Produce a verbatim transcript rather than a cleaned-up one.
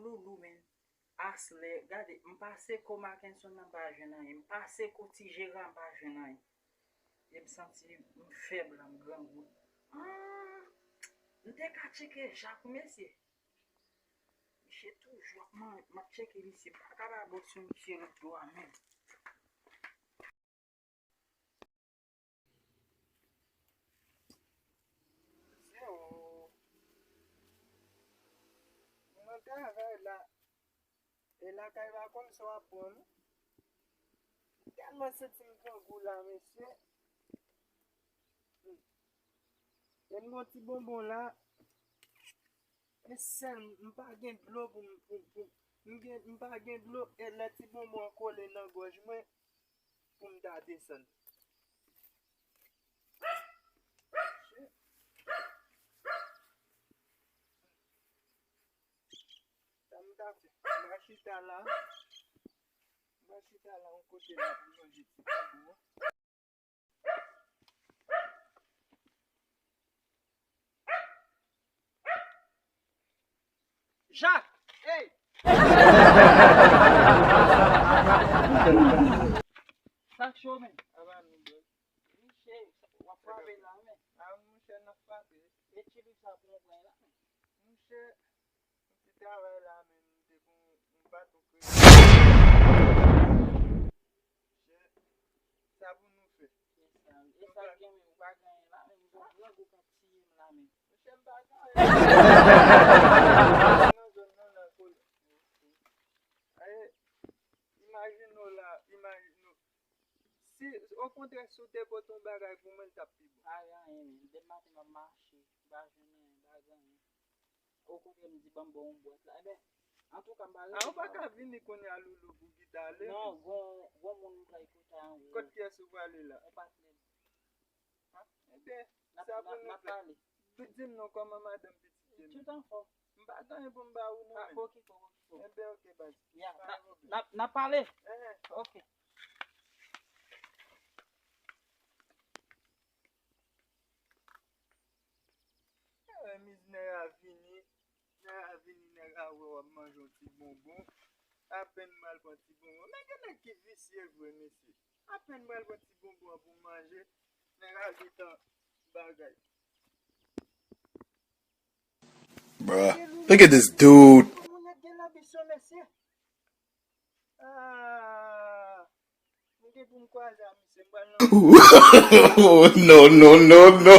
Loulou, men. Aslè, gade, m pase ko Mackenson nan, m pa jwenn anyen. M pase ko Ti Jera, m pa jwenn anyen. E m santi m fèb la, m grangou. Ah, m te ka tcheke Jak, mesye. Misye toujou ap man-, m ap tcheke misye. M pa ka ba bòs yon misye lòt dwa menm. Se ou. Mwen travay la. E lakay pa konn sa w ap pran, non. M tèlman santi m grangou la, mesye. Hmm. E m gon ti bonbon la. E sèl, m pa gen dlo pou m, pou, pou, m gen, m pa gen dlo, e lè ti bonbon an kole nan gòj mwen, pou m ta desann. Sa m ta fè? M va chita la. M va chita la yon kote la pou m manje ti bonbon an. Jak! Ey! Sa k cho, men? Aba nou, bro. Monchè, w ap frape la, men. A, monchè, n ap frape. E ti liv sa pou mwen pran la, men. Monchè, m ti travay la, men m te kon, m pa tou kreye. Monchè, sa pou nou fè? E sa, e sa k gen, men, ou pa gen anyen la, men, m gon grangou k ap tiye m la, men. Monchè, m pa gen anyen. Nan zòn nan, nan kolè. Aye, imajine w la, imajine w. Si, okontrè, si w te pote yon bagay pou mwen, l t ap pi bon. Pa gen anyen, men. Depi maten, m ap mache, m pa jwenn anyen, m pa gen anyen. Okontrè, m di, "Ban m ba w yon bwat la." Enben, antouka, m pa rete. A, ou pa ka vini kounye a, Loulou, pou gita ale, non, men. Gon, gon moun m pral kote a, yon... Kot kiyès ou prale la? Yon patnè m. Ha? Enben, sa pou nou fè. N ap pale. Di m non, kòman madanm pitit yo? Tout anfòm. M pa gen anyen pou m ba ou non, men. Pokiko, pokiko. Enben, oke, baz. Ya, n ap pale. Enhen. Oke. Enben, miz nèg a vini. Nèg a vini, nèg a wè w ap manje yon ti bonbon. Apèn m al pran ti bonbon. Men gen nèg ki visye vre, mesye. Apèn m al pran ti bonbon an pou m manje, nèg a gentan bagay. Bruh, look at this dude. Moun yo gen lanbisyon, mesye. Ah, m gen pou m kwaze a misye, m pral nan... No, no, no, no.